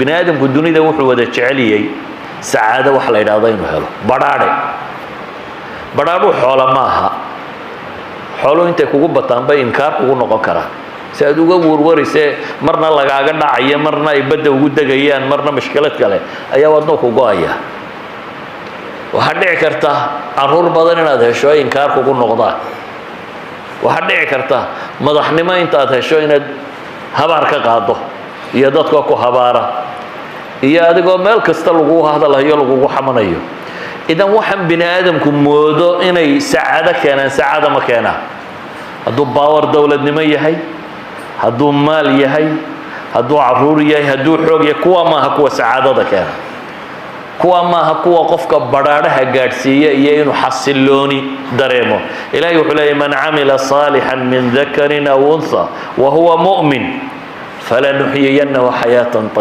Bini aadamku dunida wuxuu wada jeceliyey sacaado wax la yidhaahdo, inuu helo badhaadhe. Badhaadhuu xoola maaha. Xooluhu intay kugu bataan bay inkaar kugu noqon karaan, si aad uga warwarisee marna lagaaga dhacayo, marna ay badda ugu degayaan, marna mashkilad kale ayaa wadno ku go-aya. Waxaa dhici karta caruur badan inaad hesho ay inkaar kugu noqdaan. Waxaa dhici karta madaxnimo intaad hesho inaad habaar ka qaado, iyo dadkoo ku habaara, iyo adigoo meel kasta lagugu hadalhayo, lagugu xamanayo. Idan waxaan bini aadamku moodo inay sacaado keenaan, sacaado ma keenaan. Hadduu power dowladnimo yahay, hadduu maal yahay, hadduu caruur yahay, hadduu xoog yahay, kuwa maaha kuwa sacaadada keena. Kuwa maaha kuwa qofka badhaadhaha gaadhsiiya iyo inuu xasilooni dareemo. Ilahay wuxuu leeyay: من عمل صالحا من ذكر أو أنثى وهو مؤمن فلنحيينه حياة طيبة.